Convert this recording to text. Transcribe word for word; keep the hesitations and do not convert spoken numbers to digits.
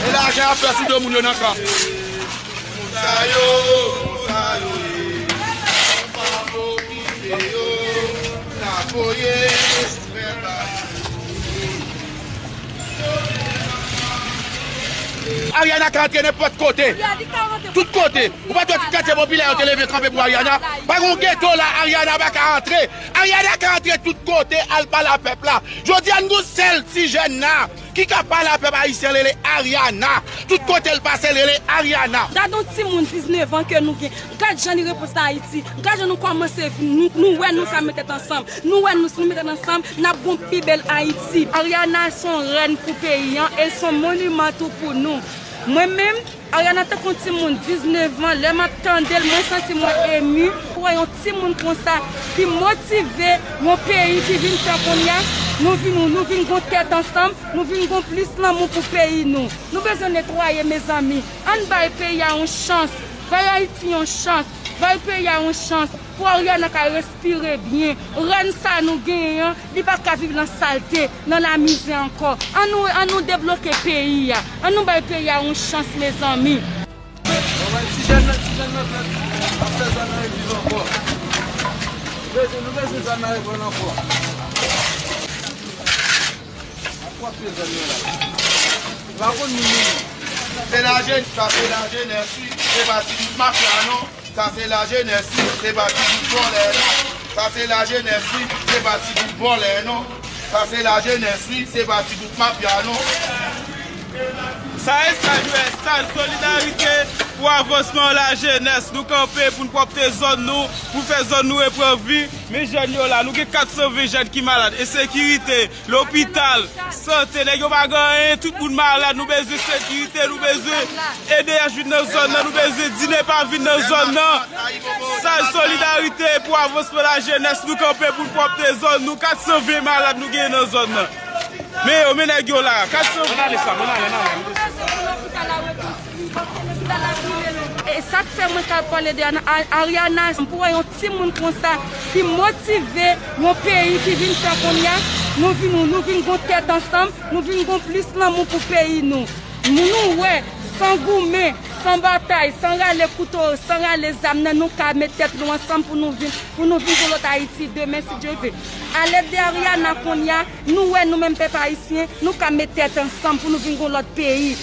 E lajan y ap fè sou do moun yo nan kan. Konsa yo, konsa yo ye. Pafo ki peye yo, n ap voye fè bay. Ariana ka antre nenpòt kote. Tout kote. Ou pa t wè tout katye popilè yo te leve kanpe pou Ariana? Pa gen yon geto la, Ariana pa ka antre. Ariana ka antre tout kote, al pale a pèp la. Jodi a, n gon sèl ti jèn la ki ka pale a pèp ayisyen, rele Ariana. Tout kote l pase, l rele Ariana. Gade yon timoun diznèf an ke nou gen. Gad jan li reprezante Ayiti. Gad jan nou kòmanse vin. Nou, nou wè nou ka met tèt ansanm. Nou wè nou, si nou met tèt ansanm, n ap gon pi bèl Ayiti. Ariana se yon rèn pou peyi an e se yon moniman tou pou nou. Mwen menm, Ariana tankou yon timoun diznèf an, lè m ap tande l, mwen santi mwen emu. Pou wè yon timoun konsa ki motive yon peyi ki vin fè kounye a, nou vin, nou vin gon tèt ansanm, nou vin gon plis lanmou pou peyi nou. Nou bezwen netwaye, mezanmi. Ann bay peyi a yon chans. Bay Ayiti yon chans. Bay peyi a yon chans. Pou Ariana ka respire byen. Rèn sa nou genyen an, li pa ka viv nan salte, nan lamizè ankò. An nou, an nou debloke peyi a. An nou bay peyi a yon chans, mezanmi. Bon, men ti jèn nan, ti jèn nan, ap fè zòn nan reviv ankò. Nou bezwen, nou bezwen zòn nan reprann ankò. Ap wè pye zòn nan la. Pa konn moun nou. Se la jèn, sa se la jenès, wi. Se pa ti bout mafya, non. Sa se la jenès, wi, se pa ti bout vòlè, non. Sa se la jenès, wi, se pa ti bout vòlè, non. Sa se la jenès, wi, se pa ti bout mafya, non. Sa e saj, wi, saj solidarite pou avansman lajenès. Nou kanpe pou n pwòpte zòn nou, pou fè zòn nou repran vi. Men jèn yo la, nou gen kat san ven jèn ki malad. Ensekirite, lopital, sante, nèg yo pa gen anyen, tout moun malad, nou bezwen sekirite, nou bezwen ede a jwenn nan zòn nan, nou bezwen dine pa vin nan zòn nan. Saj solidarite pou avansman lajenès, nou kanpe pou n pwòpte zòn nou, kat san ven malad nou gen nan zòn nan. Men yo, men nèg yo la, kat san ven. Ann ale sa, ann ale, ann ale. E sa k fè mwen ka pale de Ana-, A-, Ariana, pou wè yon timoun konsa ki motive yon peyi ki vin fè kounye a, nou vin, nou vin gon tèt ansanm, nou vin gon plis lanmou pou peyi nou. Nou, nou wè, san goumen, san batay, san rale kouto, san rale zam nan, nou ka met tèt nou ansanm pou nou vin, pou nou vin gon lòt Ayiti demen, si Dye vle. A lèd de Ariana kounye a, nou wè nou menm pèp ayisyen, nou ka met tèt ansanm pou nou vin gon lòt peyi.